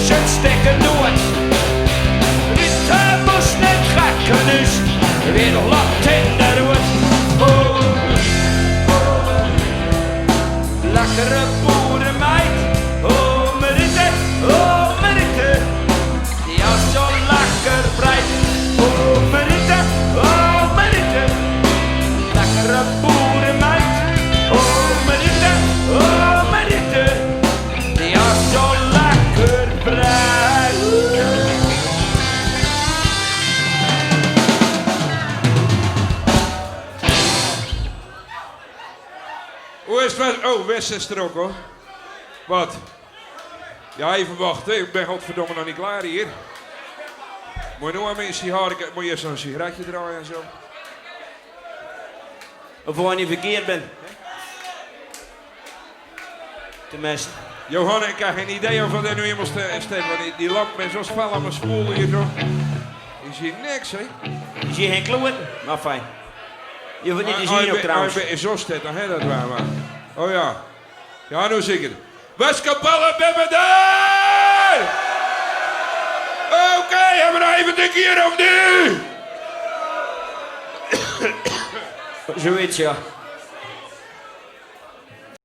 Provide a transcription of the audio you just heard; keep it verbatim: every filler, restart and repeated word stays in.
Sjoen stekke noot. Ritte mos net gakken is. Weer lap in de roet. Oh. Lekkere boeremeid. Oh, Mariette. Oh, Mariette. Die is zo lekker breid. Oh, Mariette. Oh, Mariette. Lekkere boeremeid. Oh, Mariette. Oh, Mariette. Die is zo lekker breid. Hoe is het? Oh, Wes is er ook, hoor. Wat? Ja, even wachten. Ik ben godverdomme nog niet klaar hier. Moet je nou aan mijn sigaar, moet je eerst een sigaretje draaien en zo. Of ik niet verkeerd ben. Tenminste. Johan, ik heb geen idee of wat er nu eenmaal ste- steekt, want die, die lamp is zo fel aan het spoelen hier zo. Je ziet niks, hè? Je ziet geen kloot, maar fijn. Je hoeft niet te zien ook trouwens. Is zo steeds, dan hè, dat waar maar. Oh ja. Ja, nu zeker. Wes kapalle bibbe daar! Oké, hebben we nog even dik hier of niet? Zoiets, ja.